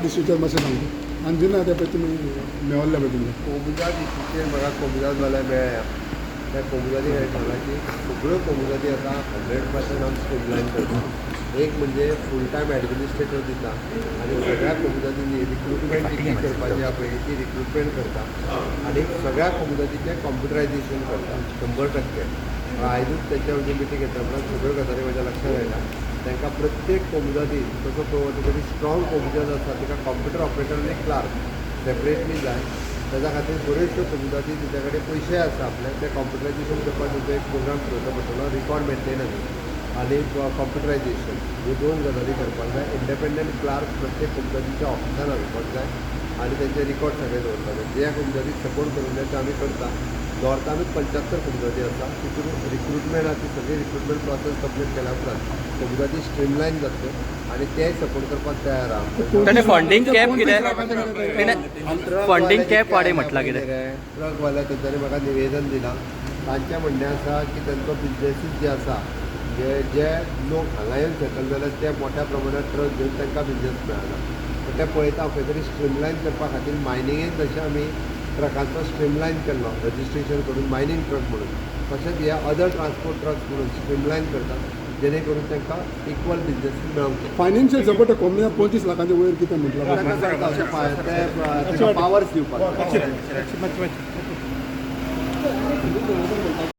इशूचेर मातशें सांगता आनी दिना ते पळय तुमी मेवल्ले पळय तुमकां. कोमुनिदाद इशूचेर म्हाका कोमुनिदादवाले मेळ्ळ्या. त्या कोमुनिदादी हांवें सांगलां की सगळ्यो कोमुनिदादी आतां 100% आमी स्ट्रीमलायन करता. एक म्हणजे फूल टायम एडमिनिस्ट्रेटर दिता आनी सगळ्या कोमुनिदादींनी रिक्रुटमेंट कितली करपाची आहा पळय ती रिक्रुटमेंट करता आनी सगळ्या कोमुनिदादीचें कॉम्प्युटरायजेशन करता 100%. आयजूच तेच्या म्हणजे मिटींग घेतल्या उपरांत सगळ्यो गजाली म्हज्या लक्षात आयल्या. तांकां प्रत्येक कोमुनिदादीन तसो पळोवप वता तरी स्ट्रॉंग कोमुनिदाद आसा, तिका कॉम्प्युटर ऑपरेटर आनी क्लार्क सेपरेटली जाय. तेज्या खातीर बऱ्योचश्यो कोमुनिदादी तेच्या कडेन पयशे आसा आपले, ते कॉम्प्युटरायजेशन करपाक तेंचो एक प्रोग्राम करचो पडटलो. रिकॉर्ड मेंटेनन्स आनी कॉम्प्युटरायजेशन ह्यो दोन गजाली करपाक जाय. इंडिपेंडंट क्लार्क प्रत्येक कोमुनिदादीच्या ऑफिसान घालपाक जाय आनी तेंचे रिकॉर्ड सगळे दवरपाक जाय. जे कोमुनिदादीक सपोर्ट करूंक जाय ते आमी करता. नॉर्थानूच 75 कोमुनिदादी आसा. तितून रिक्रुटमेंट आहा, ती सगळी रिक्रुटमेंट प्रोसेस कंप्लीट केल्या उपरांत कोमुनिदादी स्ट्रीमलायन जातल्यो आनी तेय सपोर्ट करपाक तयार आहा. ताणें फंडींग कॅप कितें, तेणें फंडींग कॅप वाडय म्हटलां कितें? ट्रकवाले तेंच्यांनी म्हाका निवेदन दिलां. तांचें म्हणणें आसा की तांचो बिजनेसीस जे आसा, जे जे लोक हांगा येवन सेटल जाल्यात ते मोठ्या प्रमाणात ट्रक घेवन तांकां बिजनेस मेळना. पण ते पळयता खंय तरी स्ट्रीमलायन करपा खातीर मायनिंगेन जशें आमी ट्रकांचो स्ट्रीमलायन केल्लो रजिस्ट्रेशन करून मायनींग ट्रक म्हणून, तशेंच हे अदर ट्रान्सपोर्ट ट्रक्स म्हणून स्ट्रीमलायन करता, जेणे करून तांकां इक्वल बिजनेसीस मेळोंक शकता. फायनान्शियल सपोर्ट कोमुनिदाद 25 लाखांचे वयर कितें म्हटलां? तांकां सांगता अशें ते पावर्स दिवपाक जाय.